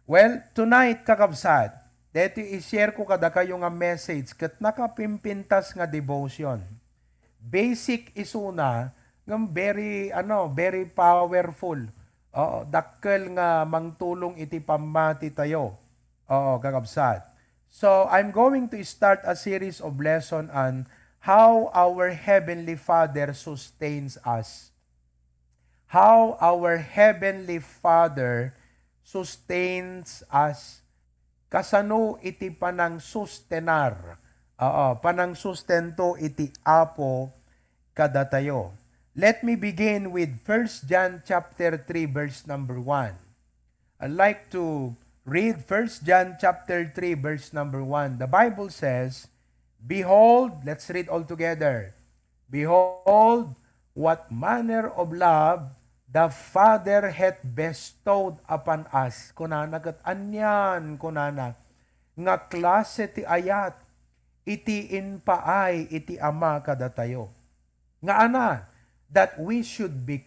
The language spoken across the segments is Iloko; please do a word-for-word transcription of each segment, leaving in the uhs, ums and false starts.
Well, tonight, kakabsat, daytoy i-share ko kadakayo nga message ket nakapimpintas nga devotion. Basic isuna, ngem very, ano, very powerful. Oo, dakkel nga mangtulong iti pammati tayo. Oo, kakabsat. So, I'm going to start a series of lesson on how our Heavenly Father sustains us. How our Heavenly Father sustains us. Kasano iti panangsustenar? Oo, panangsustentu iti Apo kadatayo. Let me begin with First John chapter three, verse number one. I'd like to read First John chapter three, verse number one. The Bible says, "Behold," let's read all together. "Behold, what manner of love the Father hath bestowed upon us." Kunana ket anian, kunana, nga klase ti ayat iti impaay iti Ama kadatayo. Nga ana, that we should be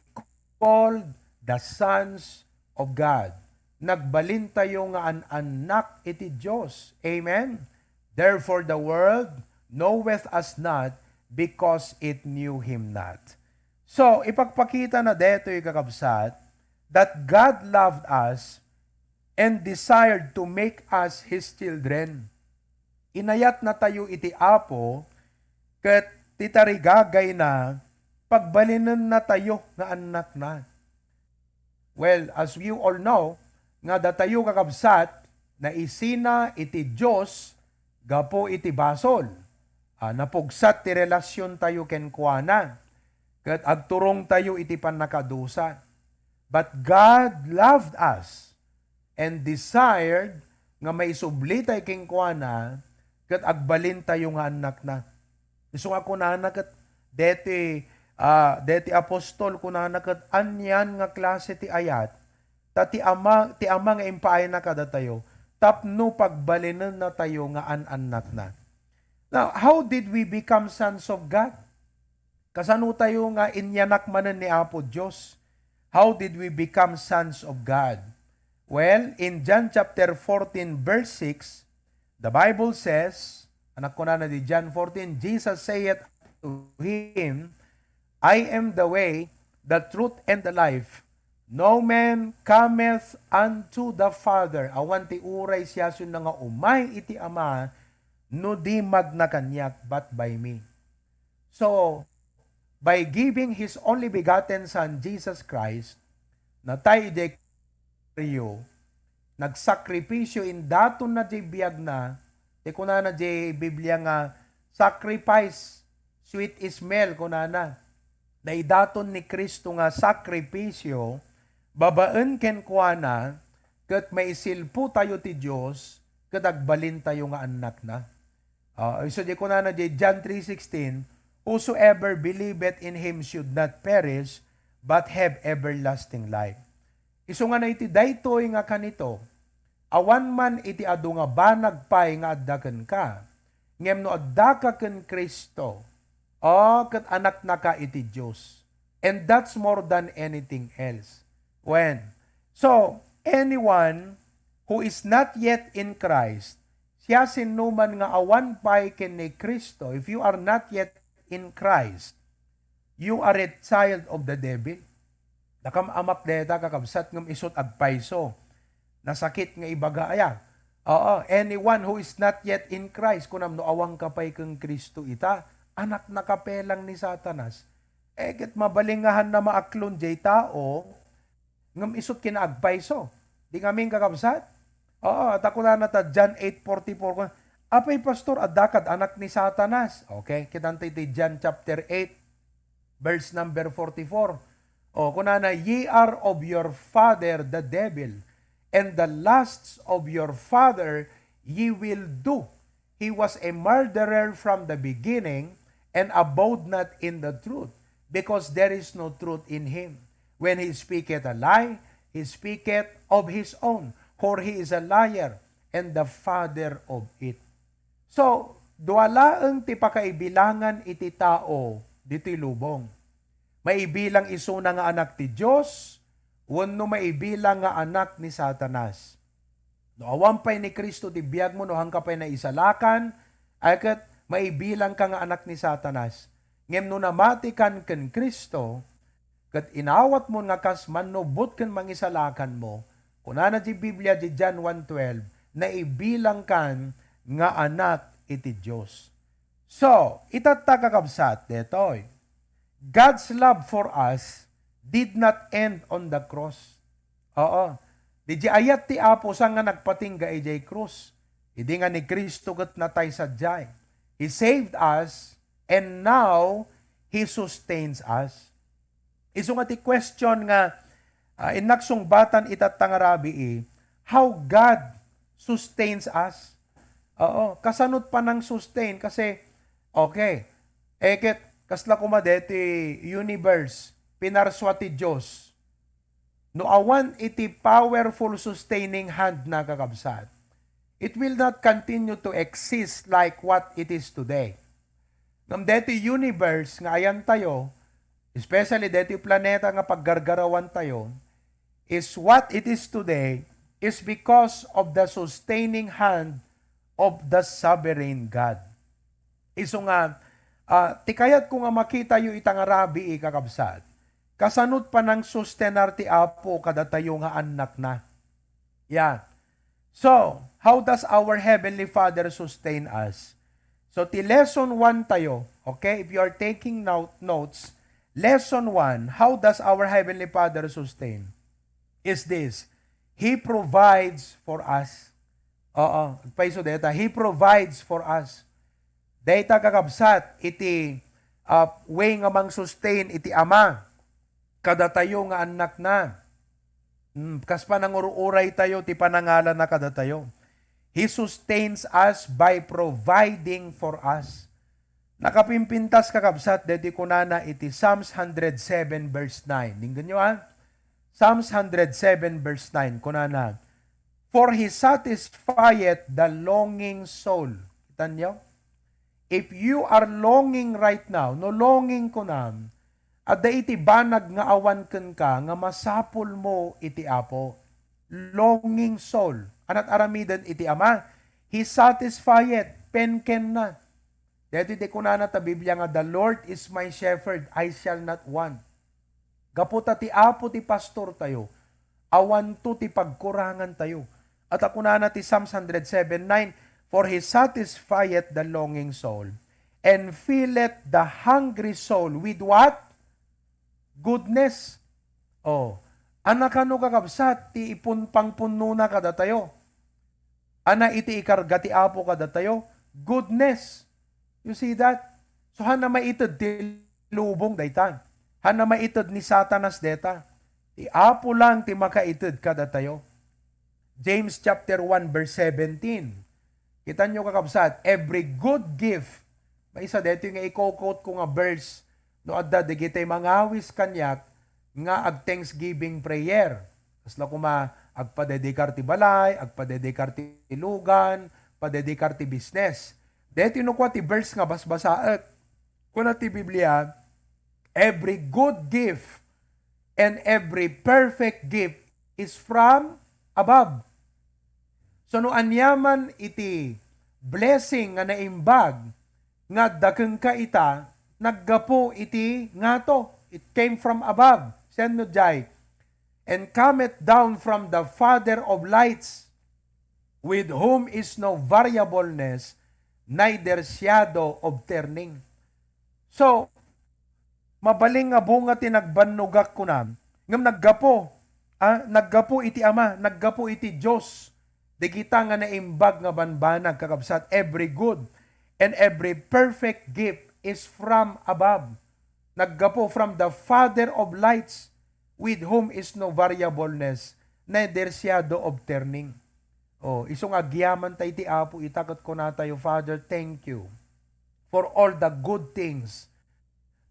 called the sons of God. Nagbalintayo nga an-annak iti Dios. Amen? "Therefore the world knoweth us not, because it knew him not." So, ipakpakita na detoy, kakabsat, that God loved us and desired to make us His children. Inayatnatayo iti Apo, ket ti tarigagayna, pagbalinennatayo nga annakna. Well, as you all know, nga datayo, kakabsat, naisina iti Dios gapu iti basol. Ah, napugsat ti relasiontayo kenkuana, ket agturongtayo iti pannakadusa. But God loved us and desired nga maisublitay kenkuana ket agbalintayo nga annakna. Isu nga kunana ket deti, ah, deti apostol, kunana ket, "Anian nga klase ti ayat, ta ti Ama, ti Ama nga impaayna kadatayo tapno pagbalinennatayo nga an-annakna." Now, how did we become sons of God? Kasano tayo nga inyanak manen ni Apo Dios? How did we become sons of God? Well, in John chapter fourteen, verse six, the Bible says, anak kunana di John fourteen, Jesus saith to him, "I am the way, the truth, and the life. No man cometh unto the Father." Awan ti uray siasina nga umay iti Ama no di magna kaniak, but by me. So, by giving His only begotten Son, Jesus Christ, natay idiay Kalbaryo, nagsakripisyo, indatonna diay biagna, ti kunana diay Biblia nga, "Sacrifice, sweet smell," kunana. Naidaton ni Cristo nga sakripisyo, babaen kenkuana, ket maisilpo tayo ti Dios, ket agbalin tayo nga annakna. Ah, isu di kunana di John three sixteen, "Whosoever believeth in him should not perish, but have everlasting life." Isu nga na iti daytoy nga kanito, awan man iti adu nga banag pay nga adda kenka, ngem no addaka ken Cristo, o, ket anaknaka iti Dios. And that's more than anything else. When? So, anyone who is not yet in Christ, siasinoman nga awan pay ken ni Cristo, if you are not yet in Christ, you are a child of the devil. Nakam-amak dayta, kakabsat, ngem isut' agpayso. Nasakit nga ibaga aya. Oo, anyone who is not yet in Christ, kunam no awan ka pay ken Cristo ita, anaknaka pay lang ni Satanas. Eh, ket mabalin nga hanna maaklon diay tao, ngem isut' kinaagpayso. Di ngamin, kakabsat? Oo, ta kunana ta John eight forty-four, kun-, "Apay, Pastor, adda kad anak ni Satanas?" Okay, kitanta iti John chapter eight, verse number forty-four. O, kunana, "Ye are of your father, the devil, and the lusts of your father ye will do." He was a murderer from the beginning and abode not in the truth, because there is no truth in him. When he speaketh a lie, he speaketh of his own, for he is a liar and the father of it. So, dua laeng ti pakaibilangan iti tao ditoy lubong. Maibilang isuna nga anak ti Dios, wenno maibilang nga anak ni Satanas. No awan pay ni Cristo ti biagmo, no haanka pay naisalakan, ay ket maibilangka nga anak ni Satanas. Ngem no namatikan ken Cristo, ket inawatmo nga kas mannubot ken mangisalakanmo, kunana ti Biblia ti John one twelve, naibilangkan nga anak iti Dios. So, itatta, kakabsat, detoy. God's love for us did not end on the cross. Oo. Didiay ayat ti Apo sa nga nagpatingga idiay krus. Idi nga ni Cristo ket natay sadiay. He saved us and now He sustains us. Isu nga ti question nga, ah, innak sungbatan itatta nga rabii, how God sustains us? Oo, kasanot panang-sustain kasi, okay, eket, kasla koma deti universe, pinarsua ti Dios. No awan iti powerful sustaining hand na, kakabsat, it will not continue to exist like what it is today. Ngem deti universe nga ayantayo, especially deti planeta nga paggargarawantayo, is what it is today is because of the sustaining hand of the sovereign God. Isu nga, ah, ti kayatko nga makitayo ita nga rabii, kakabsat, kasanot panang-sustenar ti Apo kadatayo nga annakna. Yeah. So, how does our Heavenly Father sustain us? So, ti lesson one tayo, okay? If you are taking note, notes, lesson one, how does our Heavenly Father sustain? Is this, He provides for us. Oo, agpayso deta, He provides for us. Dayta, kakabsat, iti, ah, way nga mang-sustain iti Ama kadatayo nga annakna. Hmm, kas panangur-uraytayo ti panangalana kadatayo. He sustains us by providing for us. Nakapimpintas, kakabsat, deti kunana iti Psalms hundred seven verse nine. Dinggenyo, ah. Psalms hundred seven verse nine, kunana, "For He satisfieth the longing soul." Kitanyo? If you are longing right now, no longing kunam, adda iti banag nga awan kenka nga masapulmo iti Apo. Longing soul. Anat aramiden iti Ama, He satisfieth, penkenna. Daytoy ti kunana ta Biblia nga, "The Lord is my shepherd, I shall not want." Gapu ta ti Apo ti pastortayo, awanto ti pagkurangantayo. At kunana ti Psalms hundred seven nine, "For He satisfieth the longing soul, and filleth the hungry soul with" what? Goodness. Oh, anakano, kakabsat, ti ipun-, pangpunnona kadatayo? Ana iti ikarga ti Apo kadatayo? Goodness. You see that? So, haanna maited ti lubong dayta. Haanna maited ni Satanas deta. Ti Apo lang ti makaited kadatayo. James chapter one verse seventeen. Kitanyo, kakabsat, every good gift. Maysa daytoy nga iko-quote ko nga verse no adda dagiti mangawis kaniak nga ag-thanksgiving prayer. Kasla koma, agpadedikar ti balay, agpadedikar ti lugan, padedikar ti business. Daytoy no kua ti verse nga basbasaek. Kuna ti Biblia, "Every good gift and every perfect gift is from above." So, no aniaman iti blessing nga naimbag nga adda kenka ita, naggapu iti ngato. It came from above. Sian no jay? "And cometh down from the Father of lights, with whom is no variableness, neither shadow of turning." So, mabalin nga bunga ti nagbannogak, kunam, ngem naggapu, ah, naggapu iti Ama, naggapu iti Dios. Dagita nga naimbag nga banbanag, kakabsat, every good and every perfect gift is from above. Naggapu from the Father of lights, with whom is no variableness, neither shadow of turning. Oh, isu nga agyamanta iti Apo ita ket kunatayo, "Father, thank you for all the good things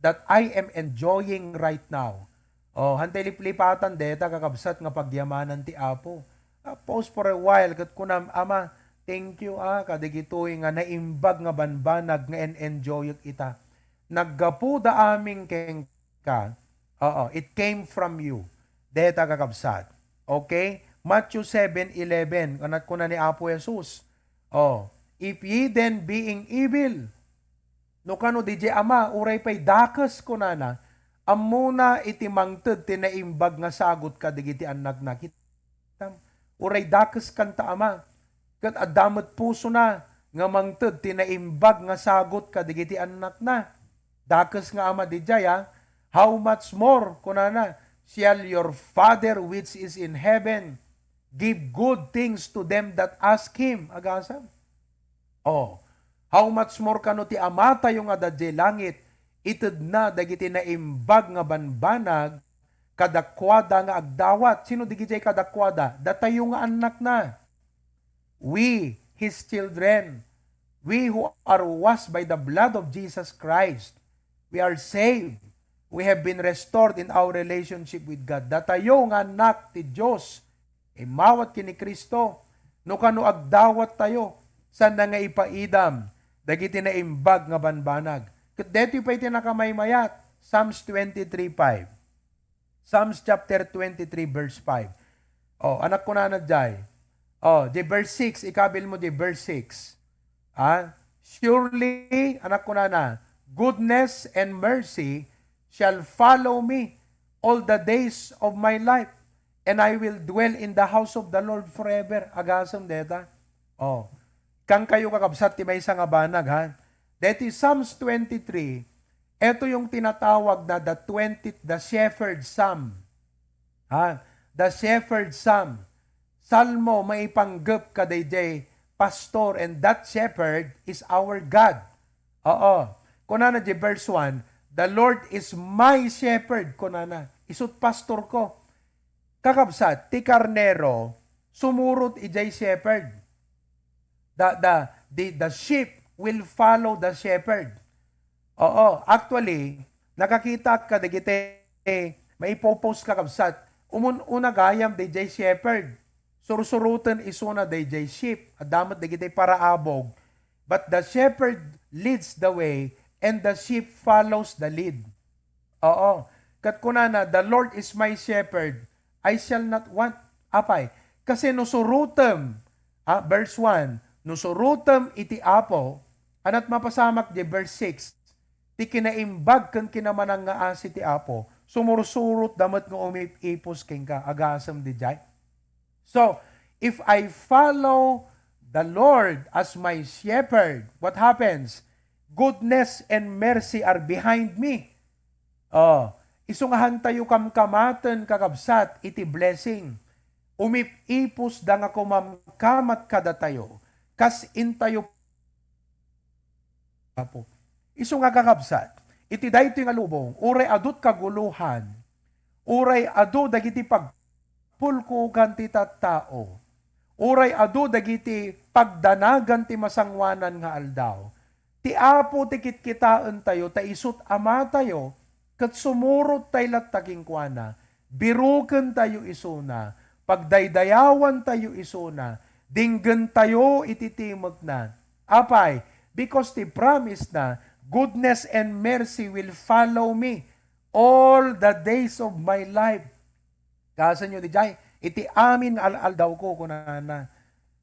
that I am enjoying right now." Oh, hantay liplipatan deta, kakabsat, nga pagyamanan ti Apo. Ah, pause for a while ket kunam, "Ama, thank you, ah, kadagitoy nga naimbag nga banbanag nga en-enjoyek ita. Naggapuda amin kenka." Oo, it came from you. Deta, kakabsat. Okay? Matthew seven eleven, kunat kuna ni Apo Jesus, "Oh, if ye then, being evil," no kano didiay ama, uray pay dakes, kunana, ammona iti mangted ti naimbag nga sagut kadagiti annakna. Kitam, uray dakes kanta ama, ket adda met pusona nga mangted ti naimbag nga sagut kadagiti annakna. Dakes nga ama didiay, a. "How much more," kunana, "shall your Father which is in heaven give good things to them that ask him?" Agasam. Oh, how much more kano ti Amatayo nga adda idiay langit, itedna dagiti naimbag nga banbanag kadakuada nga agdawat. Sino digidiay kadakuada? Datayo nga annakna. We, his children, we who are washed by the blood of Jesus Christ, we are saved. We have been restored in our relationship with God. Datayo nga annak ti Dios, immawat ken ni Cristo, no kano agdawat tayo, saan nga ipaidam dagiti naimbag nga banbanag. Ket daytoy pay ti nakamaymayat, Psalms twenty-three five. Psalms chapter twenty-three, verse five. Oh, annak, kunana diay. Oh, di verse six, ikabil mo di verse six. Ah, "Surely," annak, kunana, "goodness and mercy shall follow me all the days of my life, and I will dwell in the house of the Lord forever." Agasem deta. Oh, kankayo, kakabsat, ti maysa nga banag, ha? Deti Psalms twenty-three, eto yung tinatawag na the twenty, the shepherd psalm. Ha? The shepherd psalm. Salmo maipanggep kadaydiay pastor, and that shepherd is our God. Oo. Kunana di verse one, "The Lord is my shepherd," kunana. Isut' pastor ko. Kakabsat, ti karnero, sumurot idiay shepherd. The, the, the, the sheep will follow the shepherd. Oo, actually, nakakitaak kadagiti maipopost, kakabsat, umun-una gayam daydiay shepherd. Sursuroten isuna daydiay sheep. Adda met dagiti paraabog. But the shepherd leads the way, and the sheep follows the lead. Oo. Ket kunana, "The Lord is my shepherd, I shall not want." Apay, kasi no surotem, ah, verse one, no surotem iti Apo, anat mapasamak di verse six, ti kinaimbag ken kinamanangngaasi ti Apo, sumursurotda met nga umip-ipus kenka, agasem didiay. So, if I follow the Lord as my shepherd, what happens? Goodness and mercy are behind me. Oh, isu nga hantayo kamkamaten, kakabsat, iti blessing. Umip-ipusda nga kumamkamat kadatayo, kas intayo Apo. Isu nga, kakabsat, iti daytoy nga lubong, uray adu ti kagulohan, uray adu dagiti pagpulkukan ti tattao, uray adu dagiti pagdanagan ti masangoanan nga aldaw, ti Apo ti kitkitaentayo ta isut' Amatayo, ket sumurot tay latta kenkuana, birukentayo isuna, pagdaydayawantayo isuna, dinggentayo iti timekna. Apay, because ti promise na, "Goodness and mercy will follow me all the days of my life." Kasanyo didiay, "Iti amin nga al-aldawko," kunana.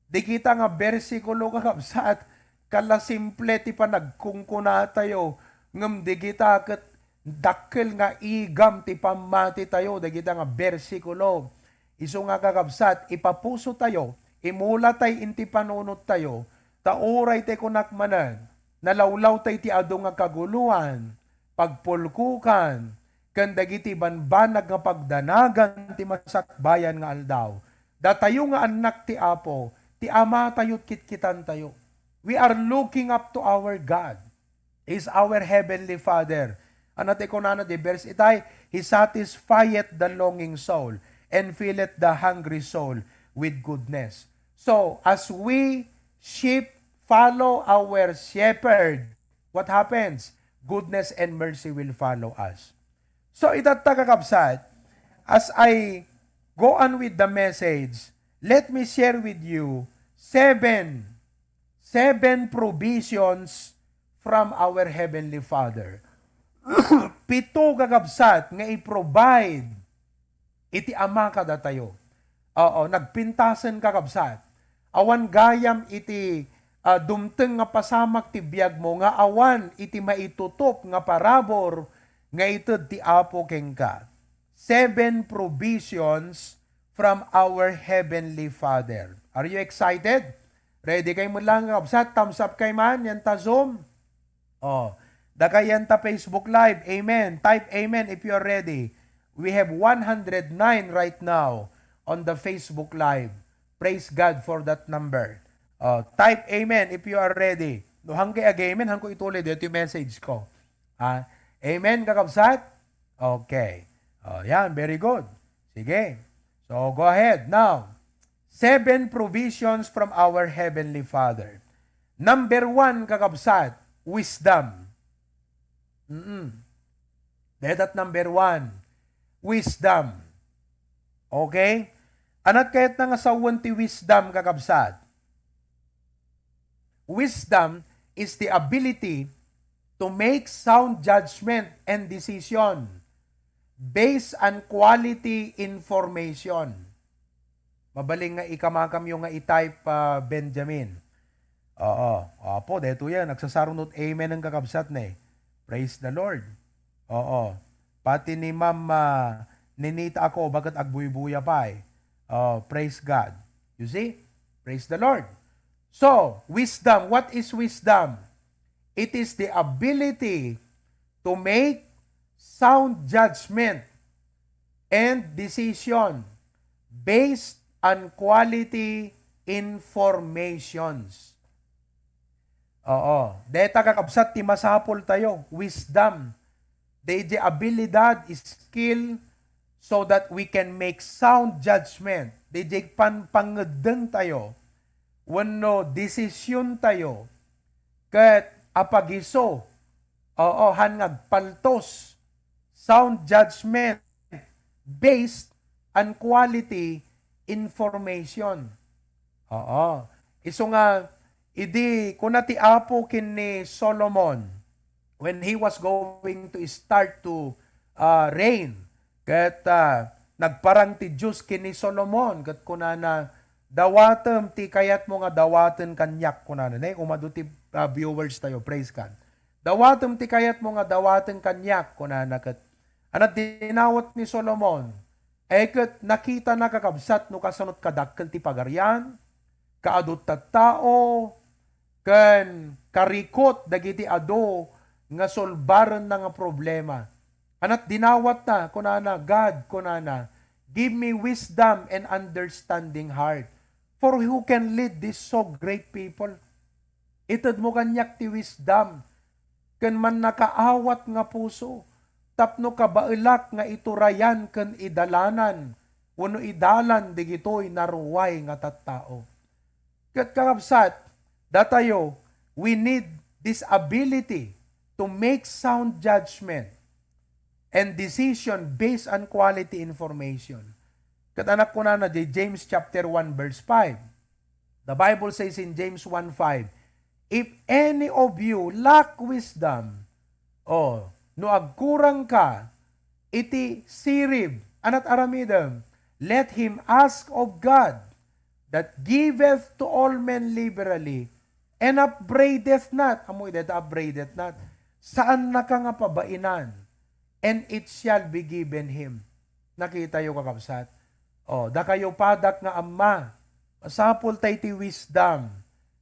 Dagita nga bersikulo, kakabsat, kasla simple ti panagkunkunatayo, ngem dagita ket dakkel nga igam ti pammatitayo, dagita nga bersikulo. Isu nga, kakabsat, ipapusotayo, imulatay iti panunottayo, ta uray ti kunak manen, nalawlawtay ti adu nga kaguloan, pagpulkukan, ken dagiti banbanag nga pagdanagan ti masakbayan nga aldaw. Datayo nga annak ti Apo, ti Amatayot kitkitantayo. We are looking up to our God. He is our Heavenly Father. Ano ti kunana di verse itay? "He satisfieth the longing soul and filleth the hungry soul with goodness." So, as we sheep follow our shepherd, what happens? Goodness and mercy will follow us. So, itatta, kakabsat, as I go on with the message, let me share with you seven, seven provisions from our Heavenly Father. Pito, kakabsat, nga i-provide iti Ama kadatayo. Oo, nagpintasen, kakabsat. Awan gayam iti, ah, dumteng nga pasamak ti biagmo nga awan iti maitutop nga parabur nga ited ti Apo kenka. Seven provisions from our Heavenly Father. Are you excited? Ready kayo mo lang, kakabsat? Thumbs up kayo man, yan ta Zoom. Oh, dakayan ta Facebook Live. Amen. Type amen if you are ready. We have one hundred nine right now on the Facebook Live. Praise God for that number. Oh, type amen if you are ready. No, hanggang ag-amen, hangko ituloy dito yung message ko. Ah, amen, kakabsat? Okay. Oh, yan, very good. Sige. So, go ahead. Now, seven provisions from our Heavenly Father. Number one, kakabsat, wisdom. Mm-mm. That number one, wisdom. Okay? Anat kayat na nga sawen ti wisdom, kakabsat? Wisdom is the ability to make sound judgment and decision based on quality information. Mabaling nga ikamakamyo nga i-type, ah, Benjamin. Oo. Apo, deto yan. Nagsasarunot amen ang kakabsat na eh. Praise the Lord. Oo. Pati ni Ma'am, ah, Ninita ako, bakit agbuybuya pa eh? Oh, praise God. You see? Praise the Lord. So, wisdom. What is wisdom? It is the ability to make sound judgment and decision based on quality informations. Oo. Deta, kakabsat, ti masapul tayo. Wisdom. Daydi abilidad, skill, so that we can make sound judgment. Daydi panpangeddeng tayo. Wenno desisyon tayo. Ket apagiso. Oo, han ngagpaltos. Sound judgment based on quality information. Oo. Isu nga, idi kuna ti Apo ken ni Solomon, when he was going to start to, ah, reign, ket, ah, nagparang ti Dios ken ni Solomon, ket kunana, "Dawatem ti kayatmo nga dawaten kaniak," kunana. Nay, umadu ti, ah, viewers tayo, praise God. "Dawatem ti kayatmo nga dawaten kaniak," kunana ket. Anat dinawat ni Solomon, ay ket nakitana, kakabsat, no kasanot kadakkel ti pagarian, kaadu tattao, ken karikot dagiti adu nga solbarenna nga problema. Anat dinawatna, kunana, "God," kunana, "give me wisdom and understanding heart. For who can lead this so great people?" Itedmo kaniak ti wisdom ken mannakaawat nga puso tapno kabaelak nga iturayan ken idalanan wenno idalan dagitoy naruay nga tattao. Ket kakabsat, datayo, we need this ability to make sound judgment and decision based on quality information. Ket anat kunana di James chapter one verse five. The Bible says in James one five, "If any of you lack wisdom," oh, no agkurang ka iti sirib, anat aramidem, "let him ask of God, that giveth to all men liberally, and upbraideth not." Ammo dayta upbraideth not. Saannaka nga pabainan, "and it shall be given him." Nakitayo, kakabsat? Oh, dakayo padak nga amma, masapul tay ti wisdom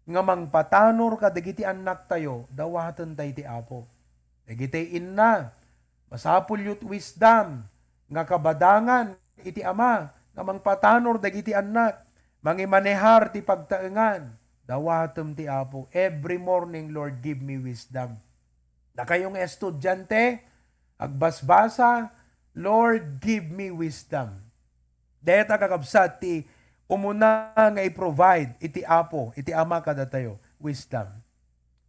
nga mangpatanor kadagiti annaktayo, dawaten tay ti Apo. Dagiti inna, masapul yut wisdom nga kabadangan iti ama nga mangpatanor dagiti annak, mangimanehar ti pagtaengan. Dawatem ti Apo. Every morning, "Lord, give me wisdom." Dakayo nga estudiante, agbasbasa, "Lord, give me wisdom." Deta, kakabsat, ti umuna nga i-provide iti Apo, iti Ama kadatayo, wisdom.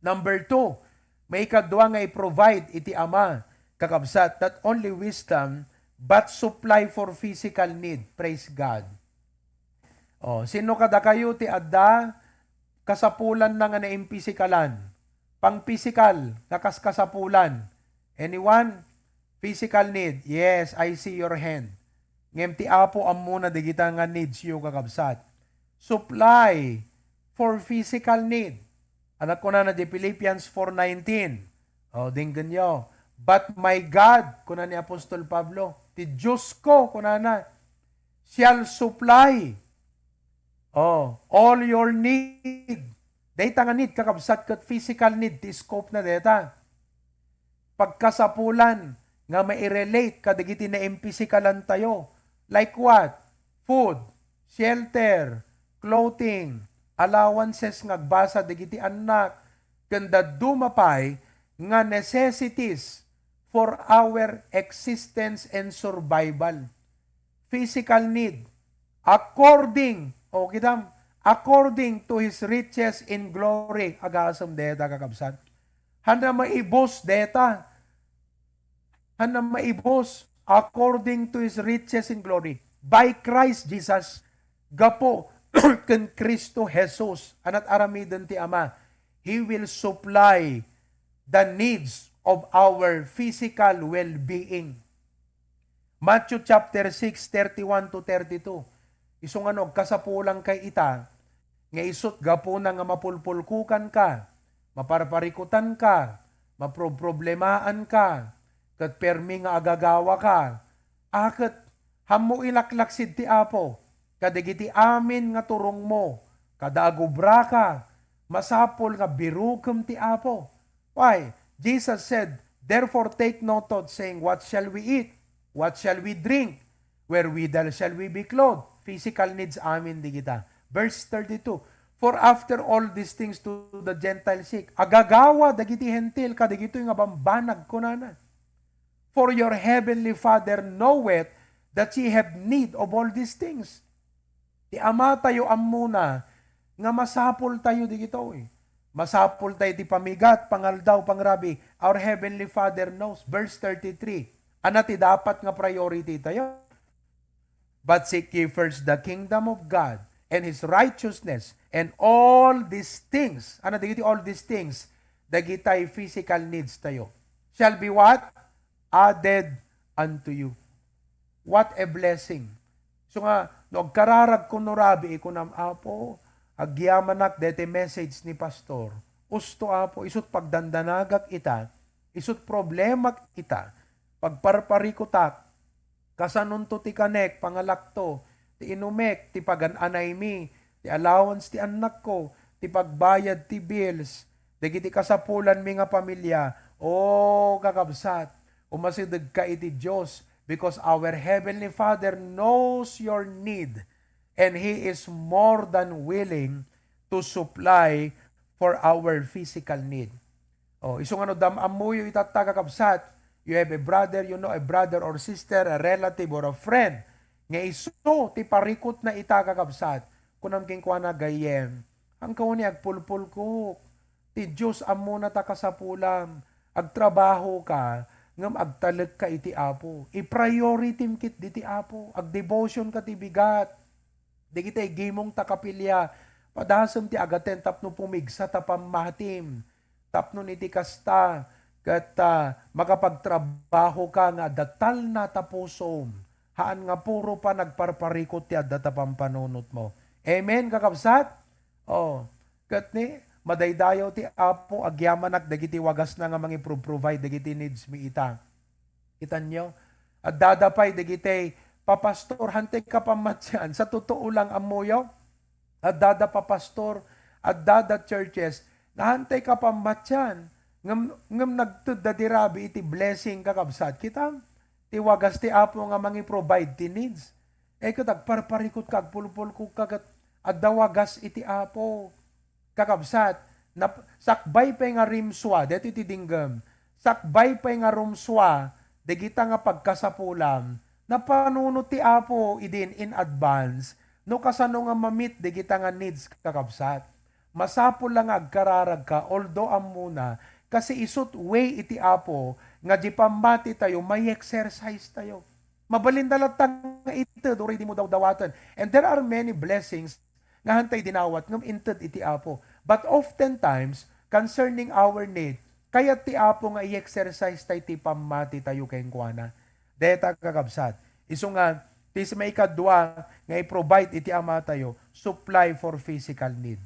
Number two, maikadua nga i-provide iti Ama, kakabsat, not only wisdom, but supply for physical need. Praise God. Oh, sino kadakayo ti adda kasapulanna nga naimpisikalan? Pangpisikal nga kaskasapulan. Anyone? Physical need. Yes, I see your hand. Ngem ti Apo ammona dagita nga needs yo, kakabsat. Supply for physical need. Anak kunana di Philippians four nineteen. O, dinggen yo. "But my God," kuna ni Apostol Pablo, "ti Dios ko," kunana, "shall supply, oh, all your need." Dayta nga need, kakabsat, ket physical need ti scope na dayta. Pagkasapulan nga mairelate kadagiti naimpisikalantayo. Like what? Food, shelter, clothing, allowances nga agbasa dagiti annak, ken dadduma pay nga necessities for our existence and survival. Physical need, according, o kitam, according to His riches in glory. Agasem deta, kakabsat. Hanna maibus deta. Hanna maibus according to His riches in glory by Christ Jesus. Gapu ken Cristo Jesus, a nat-aramiden ti Ama, He will supply the needs of our physical well-being. Matthew chapter six, thirty-one to thirty-two. Isu nga no agkasapulanka ita, nga isut' gapuna nga mapulpulkukanka, maparparikutanka, maproproblemaanka, ket permi nga agagawaka, a ket ammo ilaklaksid ti Apo kadagiti amin nga turongmo, kada agubraka, masapul nga birukem ti Apo. Why? Jesus said, "Therefore take no thought, saying, 'What shall we eat? What shall we drink? Wherewithal shall we be clothed?'" Physical needs amin dagita. Verse thirty-two, "For after all these things do the Gentiles seek." Agagawa dagiti Hentil kadagitoy nga bambanag, kunana. "For your heavenly Father knoweth that ye have need of all these things." Ti Amatayo ammona nga masapultayo dagitoy. Masapultayo ti pamigat, pangaldaw, pangrabii. Our Heavenly Father knows. Verse thirty-three, ana ti dapat nga priority tayo? "But seek ye first the kingdom of God and His righteousness, and all these things," ana dagiti all these things? Dagitay physical needs tayo. "Shall be what? Added unto you." What a blessing. So nga, no agkararag kuno rabii, kunam, "Apo, agyamanak deti message ni Pastor. Usto, Apo, isut' pagdandanagak ita, isut' problemak ita, pagparparikutak, kasanonto ti kanek, pangalakto, ti inumek, ti pagan-anaymi, ti allowance ti annakko, ti pagbayad ti bills, dagiti kasapulanmi nga pamilya." O, kakabsat, umasidegka iti Dios, because our Heavenly Father knows your need, and He is more than willing to supply for our physical need. O, isu nga no dam-ammoyo itatta, kakabsat, you have a brother, you know, a brother or sister, a relative or a friend, nga isu ti parikutna ita, kakabsat, kunam kenkuana, "Gayyem, haanka unay agpulpulkok. Ti Dios ammona ta kasapulam. Agtrabahoka, ngem agtalekka iti Apo. I-prioritim ketdi ti Apo. Agdevotionka ti bigat. Dagiti gimong ta kapilya, padasem ti agaten tapno pumigsa ta pammatim. Tapno iti kasta, ket, ah, makapagtrabahoka nga adda talna ta pusom. Haan nga puro panagparparikut ti adda ta pampanunotmo." Amen, kakabsat? O, ket ni, madaydayaw ti Apo, agyamanak dagiti wagasna nga mangipro-provide dagiti needs mi ita. Kitanyo? Addada pay dagiti papastor, hantay kapammatian, sa totoo lang, ammoyo? Addada papastor, addada churches, nga hantay kapammatian, ngem, ngem nagtedda di rabii iti blessing, kakabsat. Kitam? Ti wagas ti Apo nga mangi-provide ti needs. E ket agparparikutka, agpulpulkokka ket adda wagas iti Apo. Kakabsat, nap-, sakbay pay nga rimsua, daytoy ti dinggem, sakbay pay nga rumsua dagita nga pagkasapulam, napanunot ti Apo idin in advance no kasano nga ma-meet dagita nga needs, kakabsat. Masapul la nga agkararagka, although ammona, kasi isut' way iti Apo nga di pammatitayo, may exercise tayo. Mabalinda latta nga ited, uray dimo dawdawaten. And there are many blessings nga hantay dinawat ngem inted iti Apo. But oftentimes, concerning our need, kayat ti Apo nga i-exercise tay ti pammatitayo kenkuana. Dayta, kakabsat, isu nga Ti sa maikadua nga i-provide iti Amatayo, supply for physical need.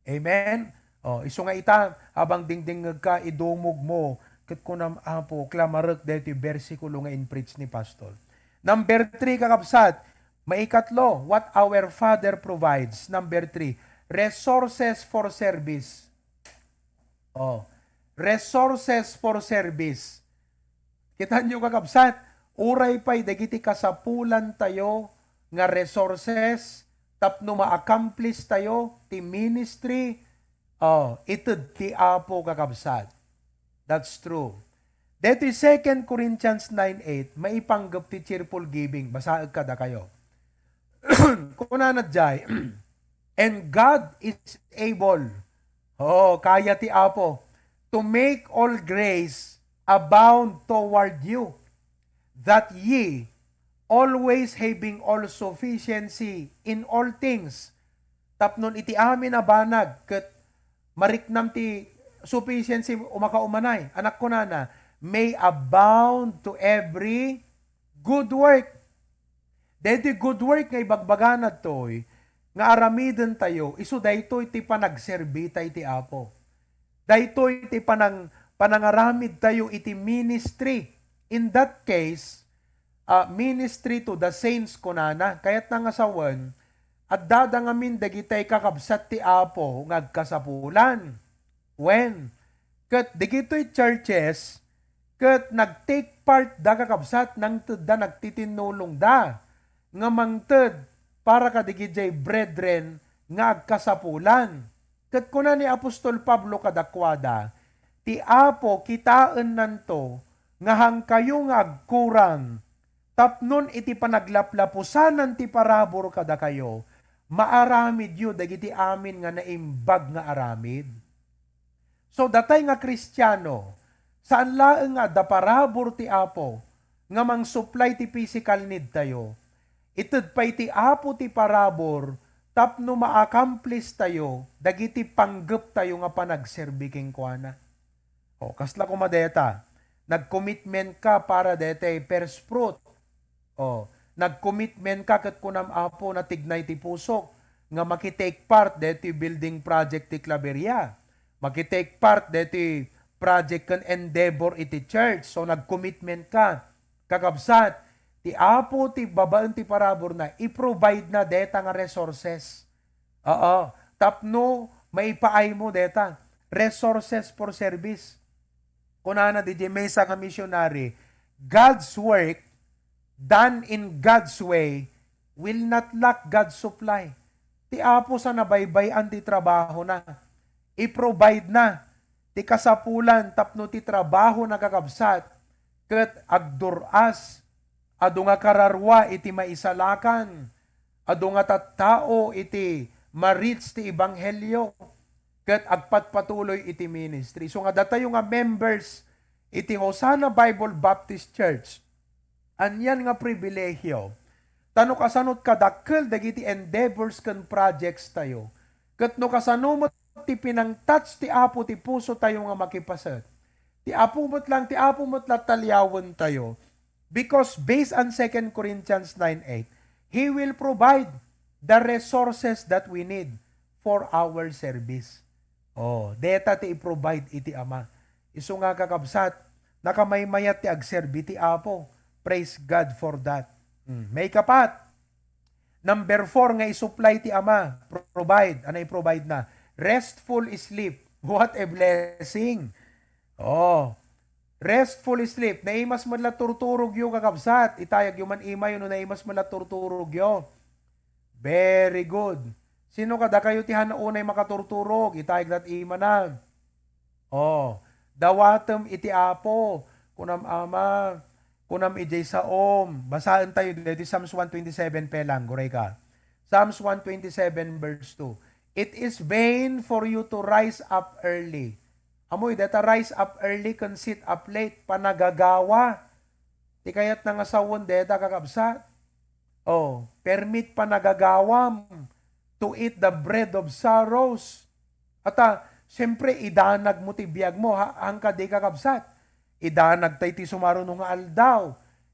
Amen? O, isu nga ita, habang dingdingngeg ka, idumog mo, ket kunam, "Apo, klamarek daytoy bersikulo nga in-preach ni Pastor." Number three, kakabsat, maikatlo, what our Father provides. Number three, resources for service. O, resources for service. Kitanyo, kakabsat, uray pay dagiti kasapulantayo nga resources tapno ma-accomplish tayo ti ministry, o, ited ti Apo, kakabsat. That's true. Detoy Second Corinthians nine eight, maipanggep ti cheerful giving. Basaek kadakayo. Kunana jay, "And God is able," o, kaya ti Apo, "to make all grace abound toward you, that ye, always having all sufficiency in all things," tapnon iti amin a banag ket mariknam ti sufficiency umakaumanay. Anak, kunana, "may abound to every good work." Daytoy good work nga ibagbagana ditoy nga aramidentayo, isu daytoy ti panagserbita iti Apo. Daytoy ti panang-, panangaramidtayo iti ministry. In that case, ah, ministry to the saints, kunana, kayatna nga sawen, addada ngamin dagitay kakabsat ti Apo nga agkasapulan. Wen, ket dagitoy churches, ket nag-take part da, kakabsat, nangtedda, nagtitinnulongda nga mangted para kadagidiay brethren nga agkasapulan. Ket kuna ni apostol Pablo kadakuada, "Ti Apo kitaennanto nga hankayo nga agkurang, tapnon iti panaglaplapusanan ti parabur kadakayo, maaramidyo dagiti amin nga naimbag nga aramid." So, datay nga Kristiano, saan laeng nga adda parabur ti Apo nga mangsuplay ti physical need tayo. Ited pay ti Apo ti parabur tapno ma-accomplish tayo dagiti panggep tayo nga panagserbi kenkuana. O, kasla koma deta, nag-commitment ka para deta first fruit. O, nag-commitment ka ket kunam, "Apo, natignay ti pusok nga maki-take part deti building project ti Claveria. Maki-take part deti project ken endeavor iti church." So, nag-commitment ka. Kakabsat, ti Apo ti babaen ti paraburna, i-provide na deta nga resources. Oo, tapno maipaay mo deta. Resources for service. Kunana diay maysa nga missionary, "God's work done in God's way will not lack God's supply." Ti Apo sa nabaybay-an ti trabahona. I-provide na ti kasapulan tapno ti trabahona, kakabsat, ket agdur-as, adu nga kararua iti maisalakan, adu nga tattao iti ma-reach ti ebanghelio, ket agpatpatuloy iti ministry. So nga datayo nga members iti Hosanna Bible Baptist Church, anian nga pribilehiyo, ta no kasano kadakkel dagiti endeavors ken projects tayo, ket no kasano met ti pinang-touch ti Apo ti puso tayo nga makipaset, ti Apo met lang, ti Apo met lang ti aliawen tayo. Because based on Second Corinthians nine eight, He will provide the resources that we need for our service. Oh, deta ti i-provide iti Ama. Isu nga, kakabsat, nakamaymayat ti agserbi ti Apo. Praise God for that. Hmm. Maikapat, number four nga i-supply ti Ama, pro-, provide. Ano i-provide na? Restful sleep. What a blessing. Oh, restful sleep. Naimas met la turturogyo, kakabsat. Itayagyo man imayo no naimas met la turturogyo. Very good. Sino kadakayo ti han-o unay makaturturog? Itayag lat imana. Oh, dawatem iti Apo. Kunam, Ama, kunam idiay saom. Basaen tayo ditoy Psalms one twenty-seven, pelang, guray ka. Psalms one twenty-seven verse two, "It is vain for you to rise up early." Amoy, deta rise up early ken sit up late, panagagawa. Ti kayatna nga sawen deta, kakabsat. Oh, permit panagagawam to eat the bread of sorrows. Ata, siyempre, idanag mo ti biag mo, ha, hangka di, kakabsat. Idanag tay ti sumaruno nga aldaw.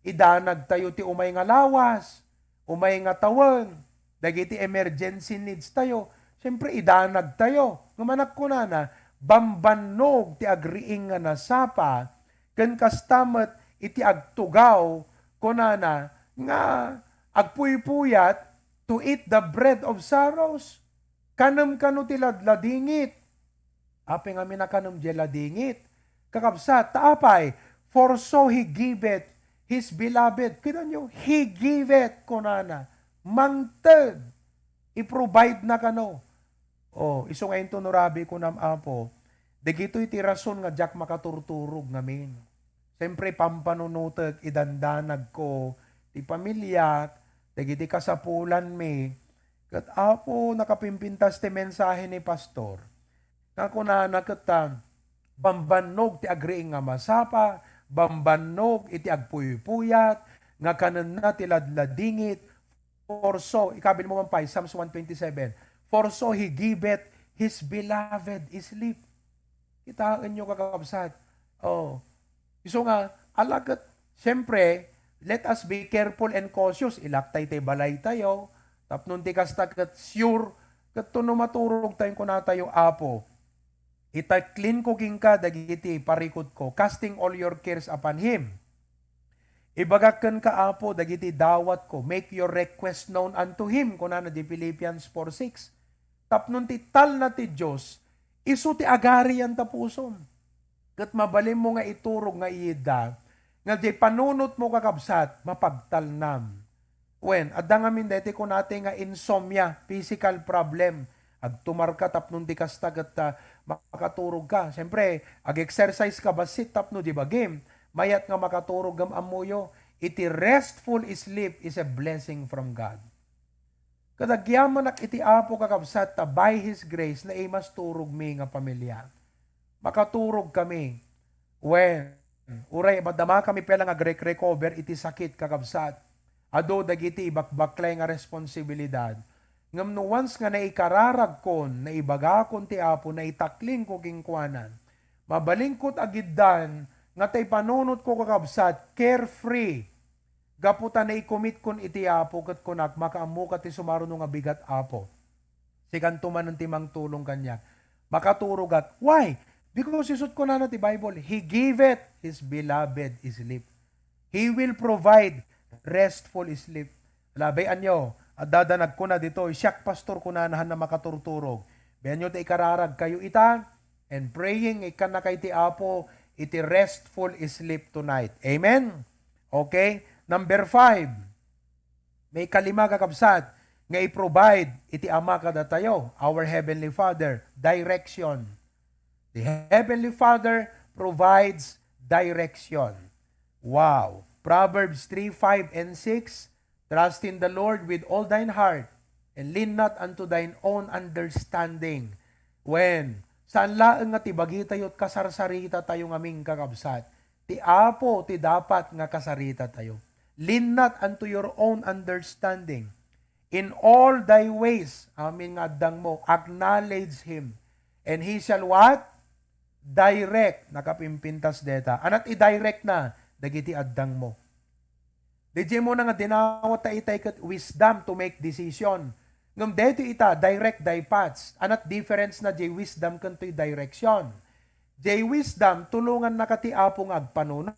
idanagtayo ti umay nga lawas, umay nga tawen, dagiti emergency needs tayo. Siyempre, idanagtayo. Ngem anak kunana, bambannog ti agriing nga nasapa, ken kasta met iti agtugaw, kunana, nga agpuy-puyat to eat the bread of sorrows. Kanem kano ti ladladingit. Apay ngamin a kanem diay ladingit? Kakabsat, ta apay, for so he giveth his beloved. Kitanyo, he giveth, kunana. Mangted. I-provide na kano. Oh, isu nga inton urabi kunam, Apo, dagitoy ti rason nga diak makaturturog ngamin. Siyempre, pampanunutek, idandanag ko ti pamiliak, dagiti kasapulanmi. Ket, Apo, nakapimpintas ti mensahe ni Pastor. Nga kunana ket, ah, bambannog ti agriing nga masapa, bambannog iti agpuy-puyat, nga kanenna ti ladladingit, for so, ikabil mo man pay, Psalms one twenty-seven, "For so he giveth his beloved sleep." Kitaenyo, kakabsat. Oh. Isu nga, ala ket, siyempre, let us be careful and cautious. Ilak tay ti balay tayo. Tapno ti kasta ket sure, ket no maturog tayo, kuna tayo, Apo, itaklin ko kenka dagiti parikut ko, casting all your cares upon him. Ibagak kenka, Apo, dagiti dawat ko, make your request known unto him, kunana di Philippians four six. Tapno ti talna ti Dios, isu ti agarian ta pusom. Ket mabalinmo nga iturog nga iyidda, nga di panunotmo, kakabsat, mapagtalnam. Wen, adda ngamin daytoy kunatay nga insomnia, physical problem. Agtumarka tapno di kasta ket, ah, makaturog ka. Siyempre, ag-exercise ka bassit tapno di bagim. Mayat nga makaturog ngem ammoyo, iti restful sleep is a blessing from God. Ket agyamanak iti Apo, kakabsat, ta by His grace, naimas turogmi nga pamilya. Makaturog kami. Wen, uray madama kami pay la nga agre-recover iti sakit, kakabsat. Adu dagiti ibakbaklay nga responsibilidad. Ngem no once nga naikararagkon, naibagakon ti Apo, naitaklinko kenkuana, mabalinkot agiddan nga tay panunotko, kakabsat, carefree. Gapu ta naikomitkon iti Apo ket kunak, makaammoka ti sumaruno nga bigat, Apo. Sikanto manen ti mangtulong kaniak. Makaturogak. Why? Because isut kunana ti Bible, "He giveth his beloved sleep." He will provide restful sleep. Labay anyo, adda da nagkuna ditoy, "Siak, pastor, kunana, hanna makaturturog." Bayanyo ta ikararag kayo ita, and praying, ikkanna kay ti Apo iti restful sleep tonight. Amen? Okay? Number five, may kalima, kakabsat, nga i-provide iti Ama kadatayo, our Heavenly Father, direction. The Heavenly Father provides direction. Wow! Proverbs three, five, and six, "Trust in the Lord with all thine heart, and lean not unto thine own understanding." Wen, saan laeng nga ti bagitayo, kasarsarita tayo ngamin, kakabsat. Ti Apo ti dapat nga kasarita tayo. "Lean not unto your own understanding. In all thy ways," amin nga addang mo, "acknowledge Him. And He shall" what? "Direct." Nakapimpintas deta. Anat i-direct na dagiti addang mo. Di mo na nga dinawat ta itay ket wisdom to make decision. Ngem daytoy ita, direct thy paths. Anat difference na jay wisdom ken toy direction? Jay wisdom, tulongan naka ti Apo nga agpanunot.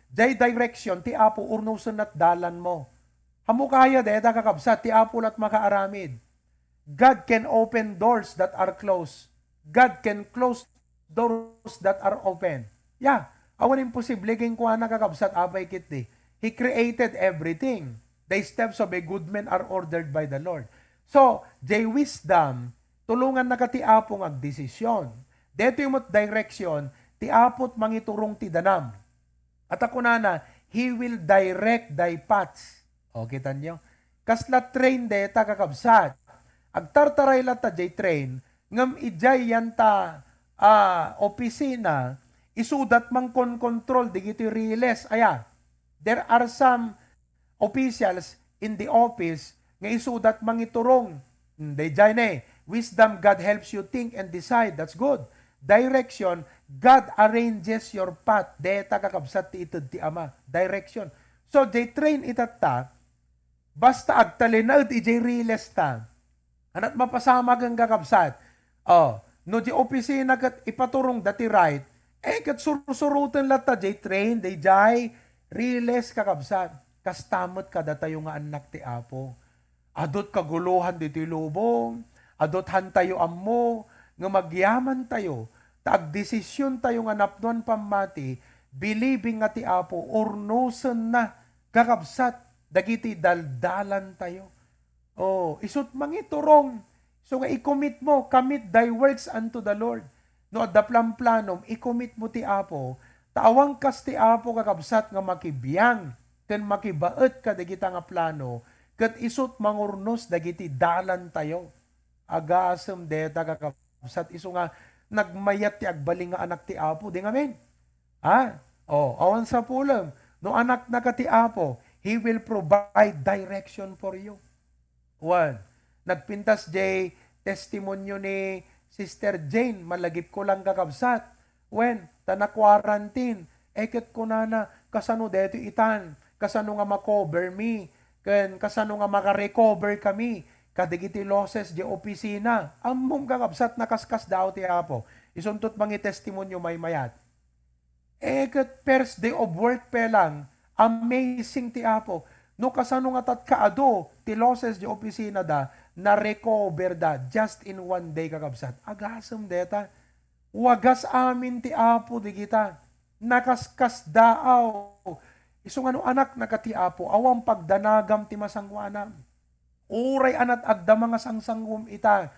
Jay direction, ti Apo urnosen nat dalan mo. Hamu kaya deta, kakabsat, ti Apo lat makaaramid. God can open doors that are closed. God can close doors that are open. Yeah, awan imposible kenkuana, kakabsat, apay ketdi. He created everything. The steps of a good man are ordered by the Lord. So, jay wisdom, tulongan naka ti Apo nga agdesisyon. Detoy met direction, ti Apo't mangiturong ti danam. At a kunana, "He will direct thy paths." O, kitanyo? Kasla train deta, kakabsat. Agtartaray latta jay train, ngem idiay yanta, ah, opisina, isudat mangkonkontrol digitoy riles. Aya, there are some officials in the office nga isudat mangiturong. Hmm, daydiay ne, wisdom, God helps you think and decide. That's good. Direction, God arranges your path. Deta, kakabsat, ti ited ti Ama. Direction. So, jay train itatta, basta agtalinaed ijay riles ta. Anat mapasamagen, kakabsat. Oh, no di opisina ket ipaturongda ti right, eh, ket sursuroten latta jay train, dayjay riles, kakabsat. Kasta met kadatayo nga annak ti Apo. Adut kagulohan ditoy lubong, adut hantayo ammo, nga agyamantayo, ta agdesisiontayo nga napnuan pammati, believing nga ti Apo, urnosenna, kakabsat, dagiti daldalantayo. Oh, isut mangiturong. So nga i-commit mo, "Commit thy works unto the Lord." No adda planplanom, i-commit mo ti Apo. Ta awan kas ti Apo, kakabsat, nga makibiang ken makibaet kadagita nga plano, ket isut mangurnos dagiti dalantayo. Agasem deta, kakabsat, isu nga nagmayat ti agbalin nga anak ti Apo. Di ngamin? Ha? Oh, awan sapulem. No anaknaka ti Apo, He will provide direction for you. Wen, nagpintas jay testimonio ni Sister Jane, malagipko lang, kakabsat. Wen, ta na-quarantine. Eh, ket kunana, "Kasano daytoy itan? Kasano nga ma-cover mi? Ken kasano nga maka-recover kami kadagiti losses jay opisina?" Ammom, kakabsat, nakaskasdaaw ti Apo. Isuntot mangitestimonio maymayat. Eh, ket first day of work pa lang, amazing ti Apo. No kasano nga tatkaado ti losses jay opisina da, na-recover da just in one day, kakabsat. Agasem deta. Wagas amin ti Apo digita. Nakaskasdaaw. Isu nga no anaknaka ti Apo, awan pagdanagam ti masangoanam. Uray anat adda mangasangsanguem ita,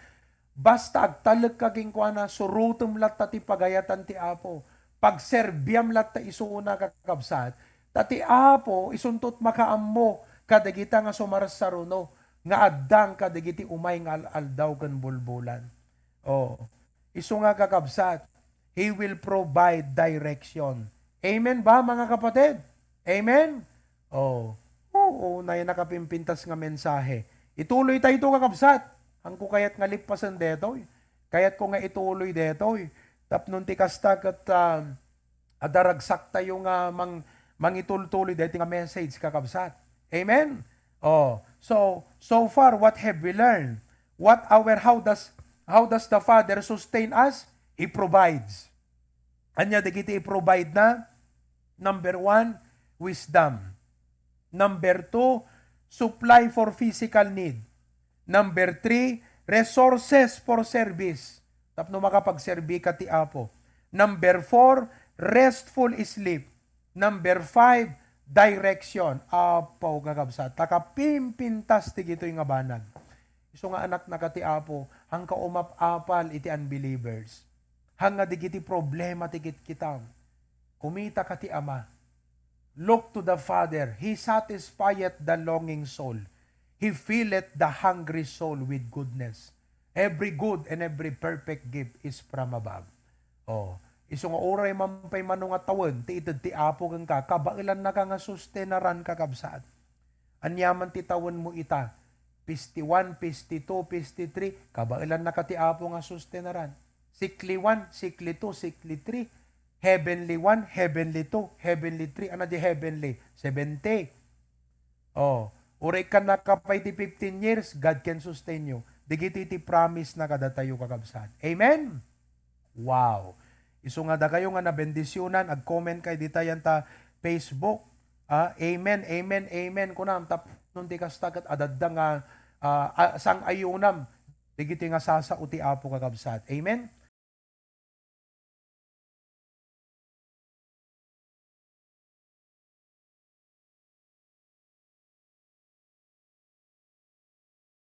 basta agtalekka kenkuana, surotem latta ti pagayatan ti Apo. Pagserbiam latta isuna, kakabsat. Ta ti Apo, isuntot makaammo kadagita nga sumarsaruno nga addang kadagiti umay nga al-aldaw ken bulbulan. Oh, isu nga, kakabsat, He will provide direction. Amen ba, mga kapatid? Amen? Oh, oo, nay nakapimpintas nga mensahe. Ituloy tayo ito, kakabsat. Ang ko kayat nga lipasen detoy. Kayat ko nga ituloy detoy. Tapnon ti kasta ket, ah, adaragsak tayo nga mang-, mangitultuloy deti nga message, kakabsat. Amen? Oh, so, so far, what have we learned? What our, how does, how does the Father sustain us? He provides. Ania dagiti i-provide na? Number one, wisdom. Number two, supply for physical need. Number three, resources for service. Tapno makapagserbi ka ti Apo. Number four, restful sleep. Number five, direction. Apo, kakabsat, ta kapimpintas ti gitoy nga banag. Isu nga anaknaka ti Apo, hangka umap-apal iti unbelievers. Hanga digiti problema ti kitkitam. Kumita ka ti Ama. Look to the Father. He satisfieth the longing soul. He filleth the hungry soul with goodness. Every good and every perfect gift is from above. Oh, isu nga uray man pay mano nga tawen, ti ited ti Apo kenka, kabaelannaka nga sustenaran, kakabsat. Aniaman ti tawenmo ita, fifty-one, fifty-two, fifty-three, kabaelannaka ti Apo nga sustenaran. Sikli one, sikli two, sikli three, heavenly one, heavenly two, heavenly three, ano di heavenly? Seventy. Oh, uray ka nakapay ti fifteen years, God can sustain you. Digiti ti promise na kadatayo, kakabsat. Amen? Wow. Isu nga dakayo nga nabendisionan, ag-comment kay ditayan ta Facebook. Ah, amen, amen, amen. Kunam, tapnon ti kasta ket adadda nga, ah, ah, sang-ayunam digiti nga sasao ti Apo, kakabsat. Amen?